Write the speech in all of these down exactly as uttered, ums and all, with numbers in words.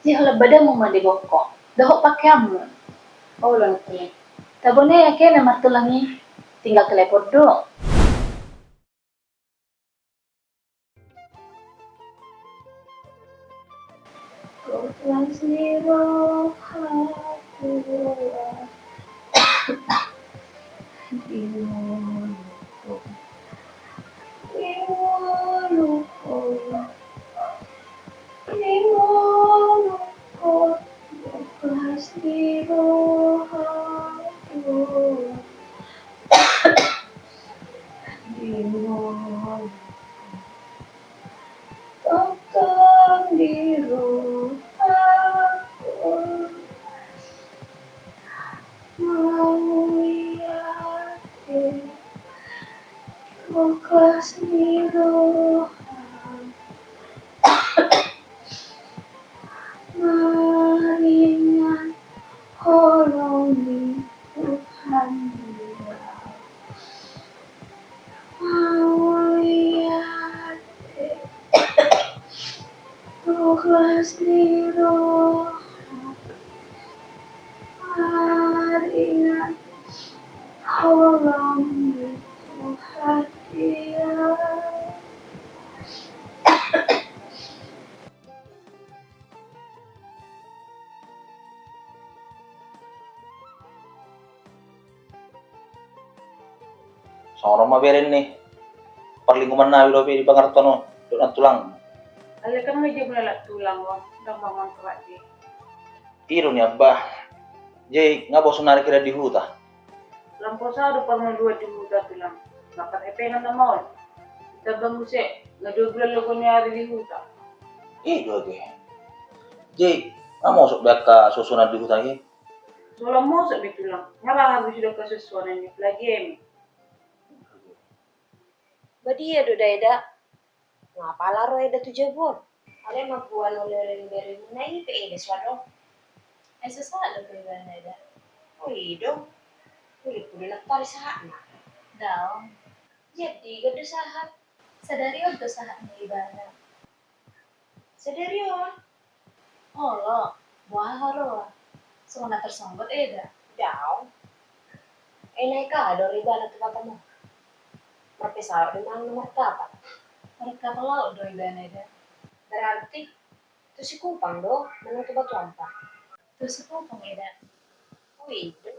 Di holan badanmu ma dibongkok dohot pakeanmu. Olo nang tulang. Tabo nai ake na martulang i, tinggal telepon do. Ikhlas ni roha tua di ngolungku, di ngolungku, di ngolungku. Ikhlas ni roha tua di ngolungku. Tongtong di rohangku mauliate, ikhlas ni roha maringan holong ni Tuhan Dia. Mauliate, ikhlas ni roha maringan holong ni Tuhan Dia. Songon on ma bere ni parlinggoman nami dope di pangarantoan on dohot nantulang. Alai kan nga jabu na laho tulang on, ndang mangan rade. I do nian bah. Jadi nga boso nari hira di huta? Lam poso do parngoluan di huta tulang. Nga parhepengan nama on. Tamba muse nga dua bulan logo ni ari di huta. I do age. Jadi nga mosok be angka suansuanan di huta i? Solan mosok be tulang. Nga bahat be sude angka suansuanan ni apalagi eme. Badia do da eda. Nga pala ro eda tu jabu on? Alai mamboan oleh-oleh ni beremuna i pe eda so adong. Ai so sahat do pe ibana eda? O i do. Ulihon do nantoari sahatna. Daong. Jadi nga do sahat. Sadari on do sahat ni ibana. Sadari on? Olo, boha haroa? Songon na tarsonggot eda? Daong. Ai naek aha do ibana tu Batam on? Marpesawat do manang na markapal? Markapal laut do ibana eda. Berarti tu Sikupang do manang tu Batu Ampar? Tu Sikupang eda. O i do.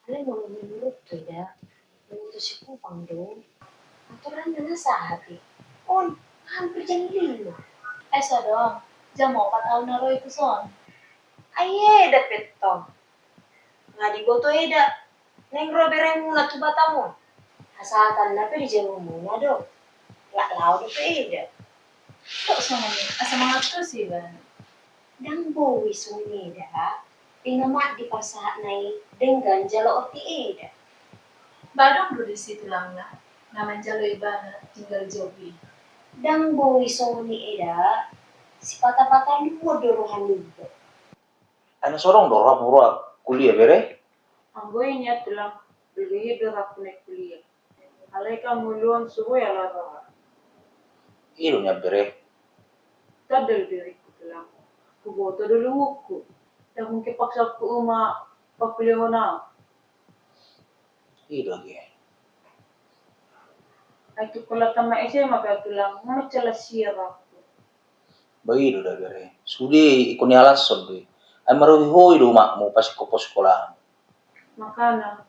Alai molo menurutku eda, molo tu Sikupang do, aturanna na sahat i. On, hampir jam lima. Ai so adong, jam opat au na ro i tuson. Ai eda pe tong. Nga diboto eda naeng ro beremuna tu Batam on. Hasahatanna pe di jabumuna do. Laklao dope eda. Tok songon i, asa mangantusi ibana. Ndang boi songon i da, inna ma di parsahatna i denggan jalo otik eda. Ba adong do disi tulangna na manjalo ibana tinggal jauh i? Ndang boi songon i eda, sipatapata luhut do roha niba. Ai na so adong do roham huroha kuliah bere? Anggo i nian tulang, lelehon do rohangku naeng kuliah. Alai kan molo on so boi ala roha. I do nian bere. Tanda do berengku tulang. Huboto do lungungku. Ndang mungkin paksahonku uma pakuliahon au. I do age. Ai tung holan tamat S M A pe au tulang, nga mansai las sian rohangku. Ba i do da bere. Sude ingkon ialashon do i. Ai marhobihobih do umakmu pasingkophon sikolahmu. Makana,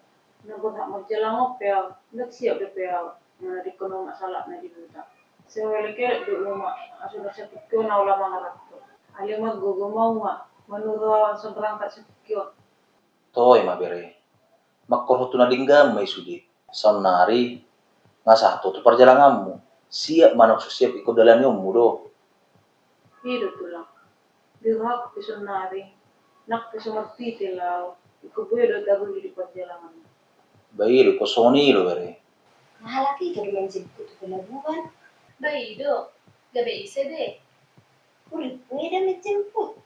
na borhat marjalang on pe au, ndang siap dope au manadingkon umak sahalakna di huta. Sai huelek-elek do umak, asa unang satingki on au laho mangaranto. Alai margogo ma umak, manurut au asa berangkat satingki on. Toe ma bere, mangkorhon tu na denggan ma i sude. Saonnari nga sahat ho tu parjalanganmu, siap manang so siap ingkon dalanionmu do. I do tulang. Di rohangku pe saonnari, nang pe so marpite laho, ingkon boi do taruli di parjalanganmu. Ba i do, ingkon songon i do bere. Nga halak ito do manjemput tu pelabuhan. Ba i do, gabe ise be? Ulihon eda manjemput.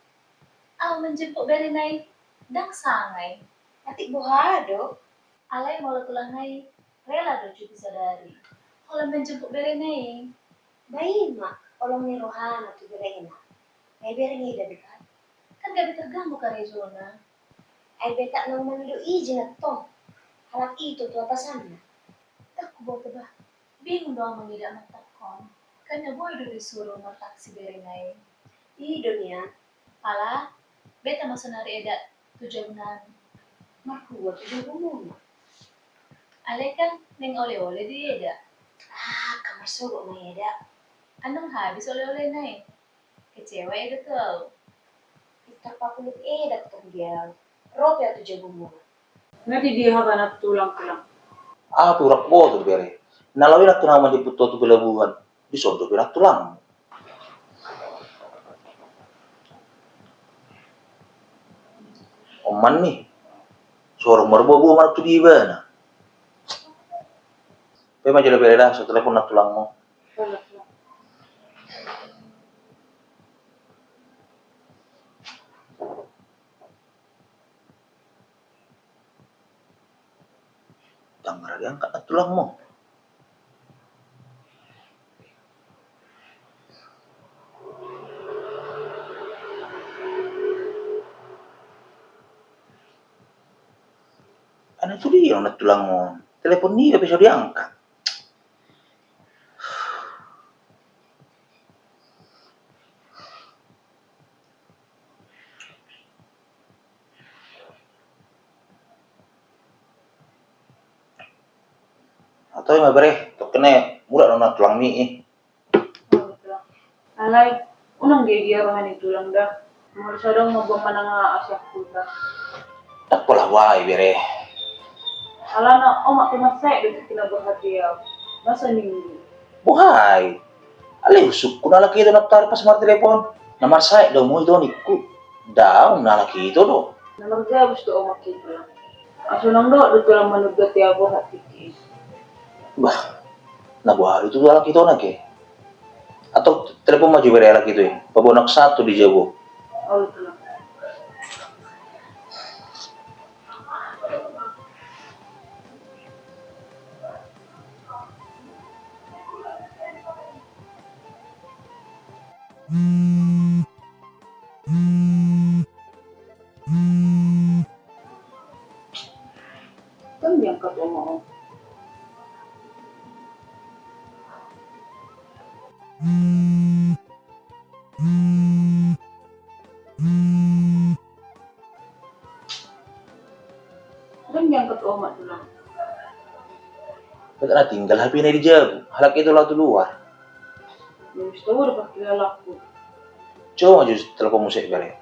Au manjemput berena i, ndang sanga i. Atik boha do? Alai molo tulangna i rela do cuti sadari holan manjemput berena i. Ba i ma holong ni rohana tu berena. Ai bereng eda be kan? Kan gabe terganggu karejona. Ai betak naung mangido ijin antong. Halak ito tu atasanna. Ndang huboto bah. Bingung do au mangido mantong on. Kan na boi do disuru martaksi berengna i. I do nian. Pala beta ma sonari eda tu jabu nami. Marhua tu jabumuna? Alai kan naeng oleh-oleh do i eda. Ah, kan marsogot ma eda. Annon habis oleh-olehna i. Kecewa eda tu au. Pintor pakulit eda tong di au. Ro pe au tu jabumuna. Nga di dia habanat tulang-tulang. Ah, tulang boto bere. Na laho i nantulang manjemput ho tu pelabuhan. Dison dope nantulang. Oman ni. Sorong marboa-boa manuk tu dia ibana. Pe ma jolo bere da, so telepon nantulang mo. Ndang ra diangkat nantulang mo. Ana tu dia nantulang mo. Telepon ni dia pe so diangkat. Atau ima bere, tokkin i mulak do nantulang mi i. Alai unang dia-dia roha ni tulang da. Molo so adong ma boan manang aha sian huta. Ndang pola huai bere. Alana omak pe marsae do tu kina borhat dia. Masa minggu. Boha i. Alai husungkun halak ito nantoari pas martelepon. Na marsae do hamu ito ningku. Daong na halak ito do. Na margabus do omak ito. Aso nang dohot do tulang manurgati au borhat tingki. Bah, na boha do tu halak ito nangkin. Atau telepon ma jo bere halak ito i. Paboa nang sahat tu di jabu. Olo tulang. Kan diangkat omak on. Kan diangkat omak tulang. Kan na tinggal H P-na i di jabu, halak ito laho tu luar. Bagus tau do pakai halakku. Coba ma jo telepon muse bere.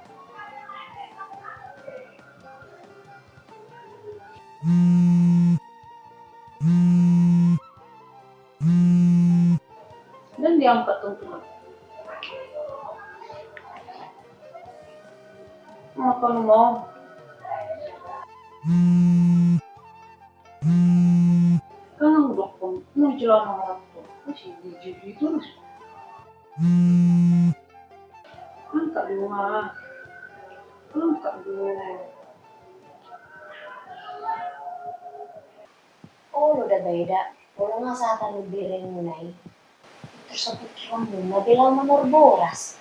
Ndang diangkat tong tulang. Makan mau. Kan nang dokon, nang celana orang tu, masih di J B terus. Angkat dulu ma. Angkat dulu. Olo da ba eda, molo nga sahat tu berengmuna i. Terus pikiranmuna be laho manor boras.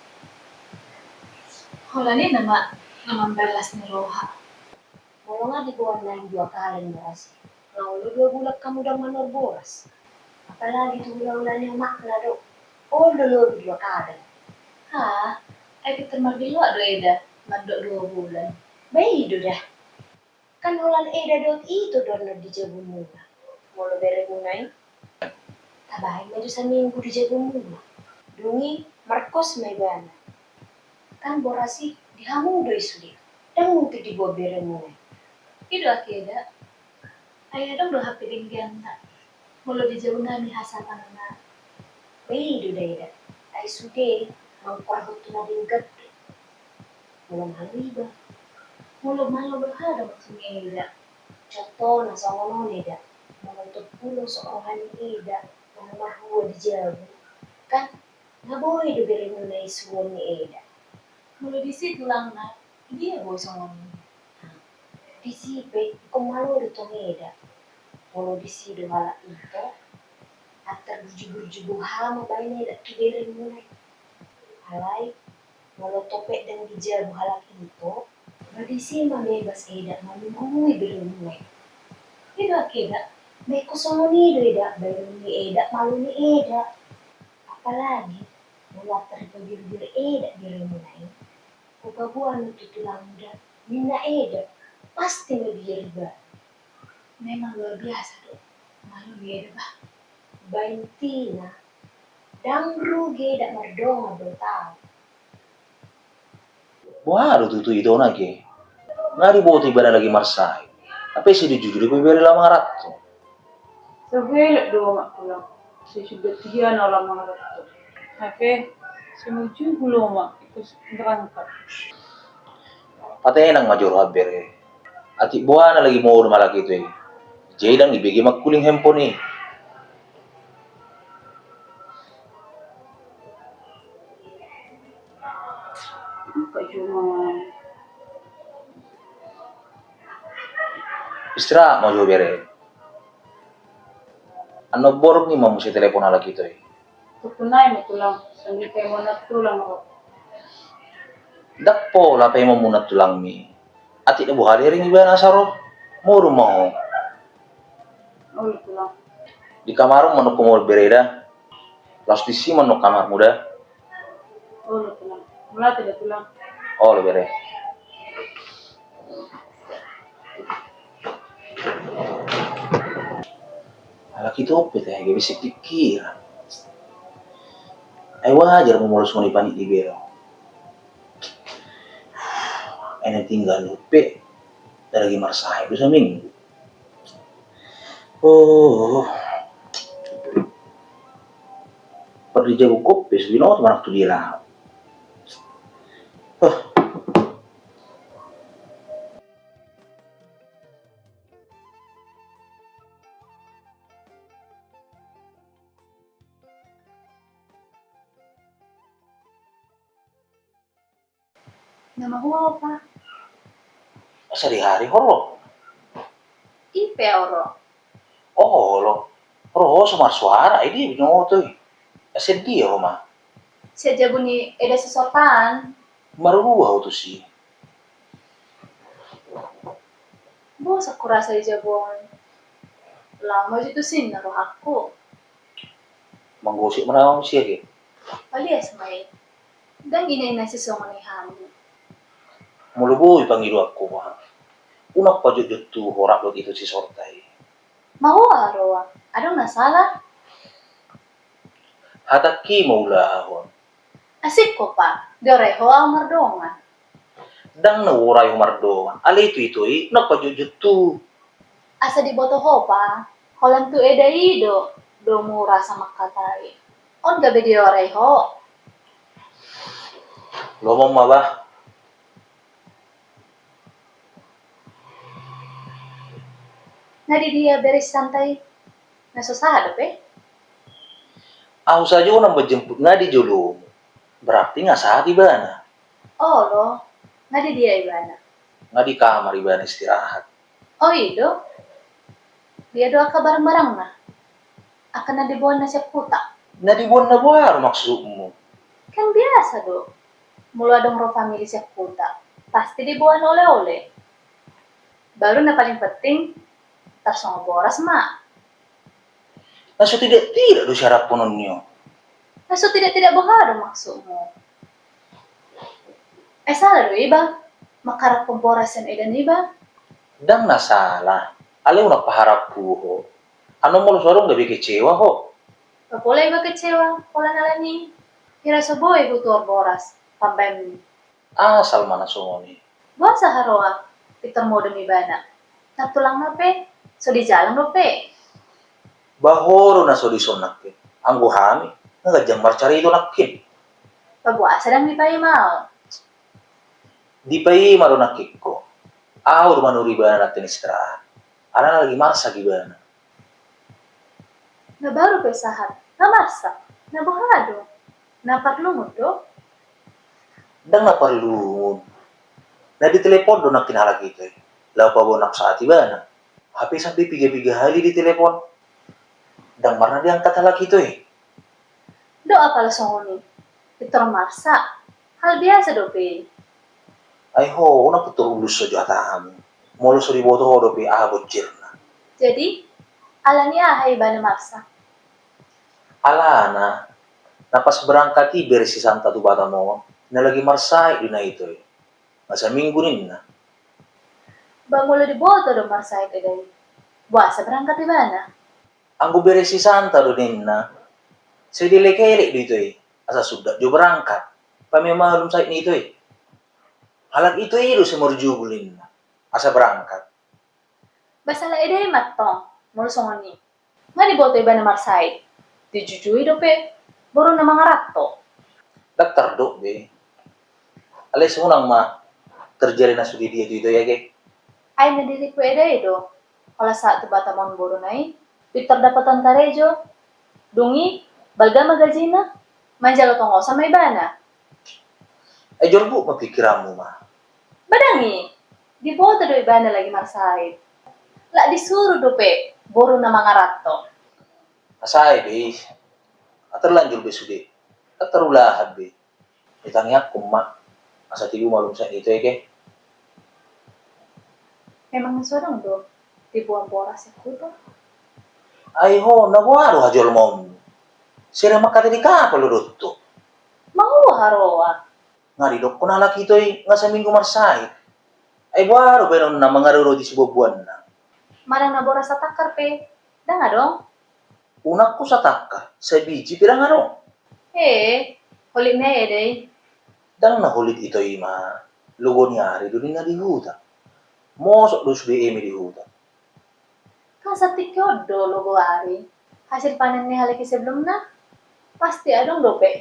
Holan i nama na mambalas ni roha. Molo nga diboan naeng dua kaleng boras i, nga olo dua bulan hamu ndang manor boras. Apalagi tu hulahula ni omakna do, olo lobi dua kaleng. Ha, ai pintor margilloak do eda mandok dua bulan. Ba i do da. Kan holan eda dohot ito do annon di jabumuna. Molo beremuna i, tabahen ma jo saminggu di jabumuna. Dung i markos ma ibana. Kan boras i di hamu do i sude. Ndang mungkin diboan beremuna i. I do ake eda. Ai adong do hape denggan ta. Molo di jabu nami hasapangna. Ba i do da eda. Ai sude mangkorhon tu na denggan do. Molo malo iba. Molo malo baha do maksudna eda. Contohna songon on eda. Molo tong pulo so roha ni eda. Molo marhua di jabu. Kan na boi do beremuna i suan ni eda. Molo disi tulangna, dia boi songon i. Disi pe ingkon malo do tong eda. Molo disi do halak ito, antar burju-burju boha ma baen eda tu beremuna i. Alai Molo topet dang dijabu halak ito, ba disi ma bebas edak manunggui beremuna i. Ido ake edak, baen ho songon i do edak, baen ni edak, malu ni edak. Apalagi molo antar dipabirbir edak beremuna i, hupaboa ma tu tulangmu da, ninna edak, pasti ma biar ba. Memang luar biasa do malu ni edak bah. Ba intina, dang rugi edak mardongan do tau. Boha do tutu ito nangkin? Nga diboto ibana lagi marsahit. Hape sai dijujur do pe bere laho mangaranto. Sagelek do omakku lang. Sai suda tiga na laho mangaranto. Hape sai mujur do omak ikut berangkat. Patenang ma jo roham bere. Atik boha na lagi modom halak ito i. Jadi dang dibege mangkuling handphone i. Istirahat ma jo bere. Annon borngin ma muse telepon halak ito i. Tutu nai ma tulang, sambil paimon nantulang ro. Ndang pola paimon muna tulangmi. Atik na boha leheng ibana asa ro. Modom ma ho. Olo tulang. Di kamarmu ma annon ho modom bere da. Laos disi ma annon kamarmu da. Olo tulang. Mauliate da tulang. Olo bere. Halak ito pe tahe gabe sipikkiran. Ai wajar ma molo songon i panik ni bere. Ai na tinggal dope. Nda lagi marsahit do saminggu. Oh. Pardijabukon pe so binoto manang tu dia laho. Huh. Na mahua ho pa? Sadihari ho ro. Ipe ho ro? Olo. Ro ho so marsuara, ai dia binoto i. Sian dia ho ma? Sian jabu ni eda sisortan. Marhua ho tusi? Bosan hurasa di jabu on. Laho ma jo tusi ninna rohangku. Manggosip ma na sian i. Palias ma i. Dang ina-ina sisongon i hami. Molo boi pangidoanku ma, unang pajotjot tu ho rap dohot ito sisorta i. Mahua haroa, adong na sala? Hatangki ma ulahon. Asik ho pa, diorai ho au mardongan. Dang na huorai ho mardongan, alai tu ito i unang pajotjot tu. Asa diboto ho pa, holan tu eda i do, domu rasa mangkatai. On gabe diorai ho. Lomo ma bah. Na di dia bere si Santa i? Na so sahat dope? Ahu sajo na manjemput nga di jolomu. Berarti nga sahat ibana. Olo, nga di dia ibana? Nga di kamar ibana istirahat. O i do. Dia do angka barang-barangna? Angka na diboanna sian huta. Na diboanna boha do maksudmu? Kan biasa do. Molo adong ro famili sian huta, pasti diboan ole-ole. Baru na paling penting, tarsongon boras ma. Na so tidak-tidak do siharaphonon ni on. Na so tidak-tidak boha do maksudmu? Ai sala do iba mangkaraphon boras sian eda niba? Dang na sala, alai unang paharaphu ho. Annon molo so adong gabe kecewa ho. Ba pola iba kecewa, holan ala ni i. Hira so boi hutuhor boras pambahenmi. Asal ma na songon i. Boasa haroa, pintor modom ibana? Nantulangna pe so dijalang dope. Ba ho do na so dison nangkin. Anggo hami nga ganjang marcarito nangkin. Ba boasa dang dipaima ho? Dipaima do nangkin ho. Ahu do manuru ibana nangkin istirahat. Alana lagi marsak ibana. Na baru pe sahat, na marsak, na boha do? Na parlungun do? Dang na parlungun. Na ditelepon do nangkin halak ito i, laho paboa nunga sahat ibana. Hape sampe piga-piga hali ditelepon, dang marna diangkat halak ito i. Dok apala songon i, pintor marsak. Hal biasa dope i. Ai ho, unang pintor ullus sajo hatamu. Molo so diboto ho dope aha bonjerna. Jadi, ala ni aha ibana marsak? Alana, na pas berangkat i bere sisanta tu Batam on, na lagi marsahit do inna i, Toy. Nga saminggu ninna. Ba molo diboto do marsahit eda i, boasa berangkat ibana? Anggo bere sisanta do ninna, sai dielek-elek do i, Toy, asa sundat jo berangkat. Pami ma malum sahit ni i, Toy. Halak i, Toy, i do sai marjugul ninna, asa berangkat. Ba sala eda i ma antong, molo songon i. Nga diboto ibana marsahit, dijujui dope boruna mangaranto. Ndang tardok be. Alai so unang ma terjadi na sude dia tu i, Toy, age. Ai na diringku eda i do, holan sahat tu Batam on boruna i, pintor dapotan karejo, dung i balga ma gajina, manjalo tongosan ma ibana. Ai jorbut ma pikiranmu ma. Ba ndang i, diboto do ibana lagi marsahit. Lak disuru dope boruna mangaranto. Asa ai be i, nga terlanjur be sude, nga tarulahan be. Ditangiangkon ma, asa tibu malum sahit ni i, Toy, age. Memang na so adong do tibuan boras sian huta? Ai ho, na boha do hajolmaonmu? Sering mangkatai di kapal do tu. Manguha roha. Nga didokkon halak i, Toy, nga saminggu marsahit. Ai boha do baenonna mangaroroti sibuanbuanna? Manang na boras satangkar pe ndang adong. Unang ho satangkar, sabiji pe ndang adong. He, holit na eda i. Ndang na holit i, Toy, i ma. Logo ni ari do ninna di huta. Mosok do sude eme di huta. Kan satingki on do logo ari, hasil panen ni halak i sebelumna, pasti adong dope.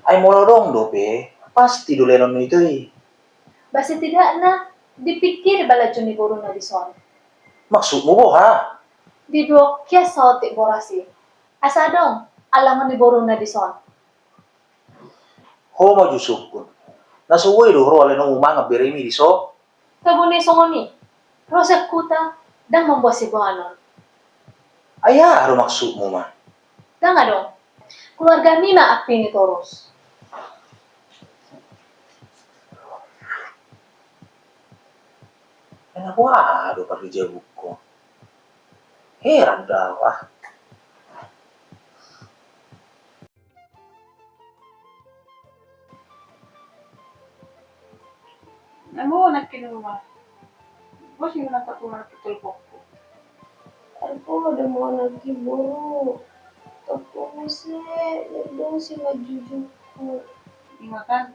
Ai molo adong dope, pasti do lehonon i, Toy. Ba setidakna dipingkiri balajo ni boruna dison. Maksudmu boha? Dibuat hian saotik boras i, asa adong alangon ni boruna dison. Ho ma jo sungkun. Na so boi do ro alai na mangan beremi dison? Tabo ni songon i, ro sian huta, ndang mamboan siboanon. Ai aha do maksudmu ma? Ndang adong. Keluargami ma ampini torus. Ai na boha do parrijabungkon? Heran do au ah. Namo nangkin uma. Bos ingo nangkok uma nangkin telpokku. Arpo da mo nangkin boru. Tokku muse, nirdo si majujukku. Ima kan,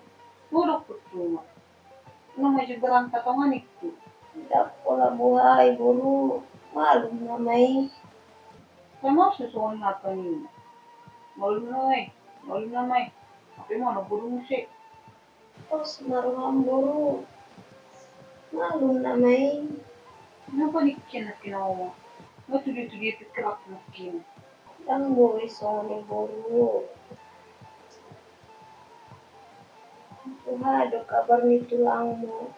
tuduk kutuma. Nunga jo berangkat tongan ikku. Ndang pola boha i boru, malum nama i. Sama susuon apa ni? Malum nama i, malum nama i. Apa mau na boru muse? Pos ma roham boru, malum nama i. Napa nangkin nangkin au? Nga tudia-tudia pikiranku nangkin. Ndang boi songon i boru. Boha do kabar ni tulangmu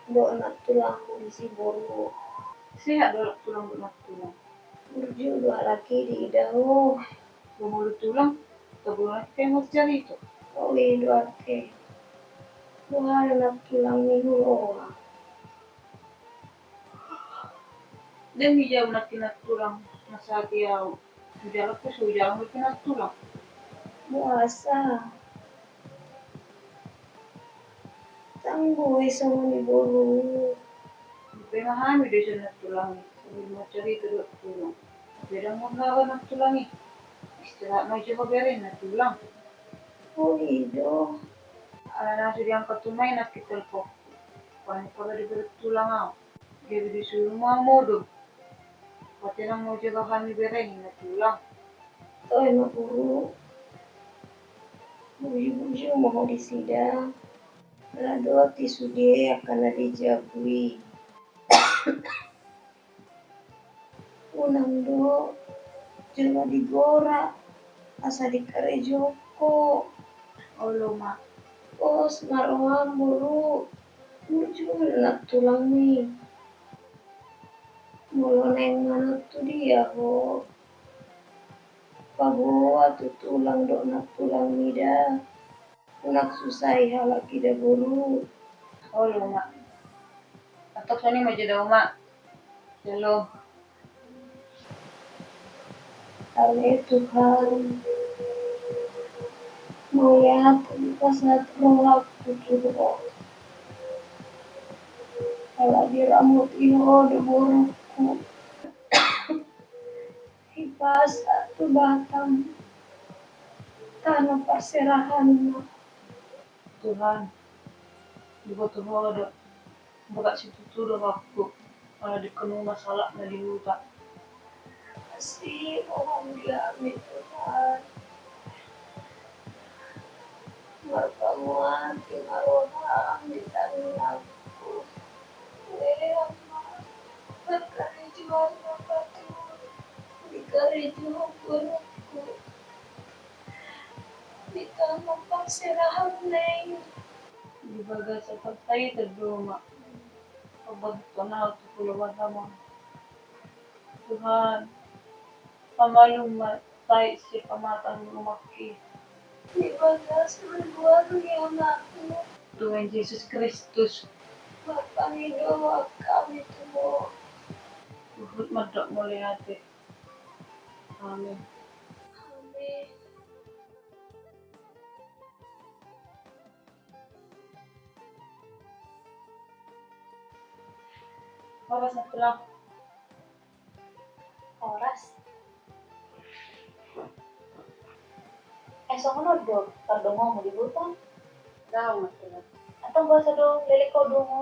dohot nantulangmu disi boru? Sehat do anak tulang dohot nantulang. Burju do halak i diida ho. Ba molo tulang, tabo nangkin marcarito. O i do ate. Boha do nantulang ni huroha? Ndang i jau nangkin nantulang, na sahat i au. Hujalang pe so hujalang nangkin nantulang. Boasa? Ndang boi songon i boru. Pe ma hami do ison nantulang i, sambil marcarito dohot tulang. Pe ndang manggaho nantulang i. Istirahat ma i jo ho bere nantulang. O i do. Ala na so diangkat uma i nangkin telpokku. Panik pola di bere tulang au. Gabe disuru ma modom. Patenang ma jo hami bere ninna tulang. Toe ma boru. Burju-burju ma ho disida. Ala dohot i sude angka na di jabu i. Unang do jolo digora asa dikarejongko. Olo ma. Pos ma roham boru. Burju do nantulangmi. Molo naeng manat tu dia ho? Paboa tu tulang dohot nantulang mida. Unang susah i halak i da boru. Olo ma. Antong songon i ma jo da uma. Shalom. Ale Tuhan, mauliate ma pasahat rohangku tu Ho. Ala diramoti Ho do borungku. Dipasahat tu Batam tano parserahanna. Tuhan, diboto Ho do, bagak situtu do rohangku, ala dengke nunga salah na di huta. Asi Ho di hami Tuhan. Marpamuati ma roham di tangihonku. Lehon ma pangkarijuon na patur di karijuon borungku. Di tano parserahanna i. Di bagasan parsahiton do uma pambagiton au tu pulo Batam on. Tuhan, pamalum ma sahit sian pamatang ni umangki. Di bagasan parguru ni anakmu. Tuhan Jesus Kristus, marpangidoan hami tu Ho. Huhut mandok mauliate. Amin. Amin. Horas, Nantulang. Horas. Eh, songon on do pardonganmu di huta? Daong, Nantulang. Antong boasa do leleng ho dungo?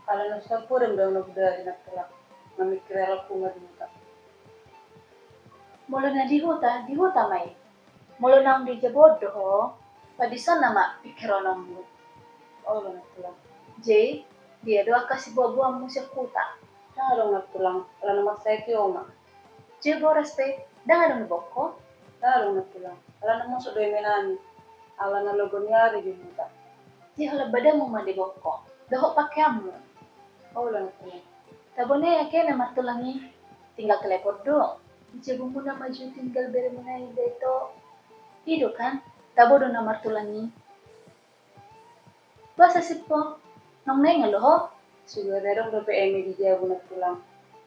Ala naung sampurna do ahu na bodari, Nantulang. Mamingkiri halak uma di huta. Molo na di huta, di huta ma i. Molo naung di jabu on do ho, padison nama pingkironmu. Olo, Nantulang. Jadi, dia do angka siboaboanmu sian huta? Ndang adong, Nantulang, ala na marsahit i oma. Jadi boras pe, ndang adong diboan ho? Ndang adong, Nantulang, ala na mosok do eme nami. Ala na logo ni ari di huta. Jadi holan badanmu ma diboan ho, dohot pakeanmu? Olo, Nantulang. Tabo nai angka na martulang i, tinggal telepon do. Di jabumuna ma jo tinggal beremuna i da ito. I do kan, tabo do na martulang i. Boasa sip ho? Naung naeng do ho? Sude adong dope eme di jabu, Nantulang.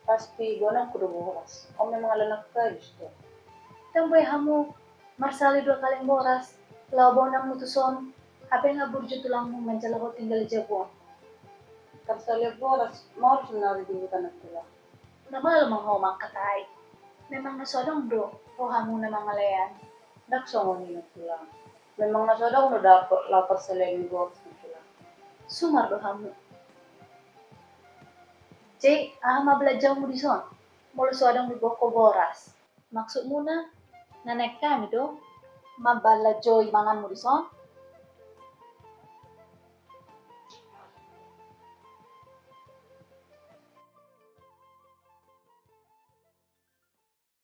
Pasti boanonku do boras. On memang ala na habis do. Ndang boi hamu marsali dua kaleng boras laho boanonmu tuson? Hape nga burju tulangmu manjalo ho tinggal di jabu on. Tarsalian boras, maol saonari di huta, Nantulang. Na malo ma ho mangkatai. Memang na so adong do rohamu na mangalean. Ndang songon i, Nantulang. Memang na so adong do dapot laho parsalian ni boras, Nantulang. Sumar do hamu. Jadi, aha ma belanjaonmu dison? Molo so adong diboan ho boras. Maksudmuna, na naeng hami do mambalanjoi manganmu dison?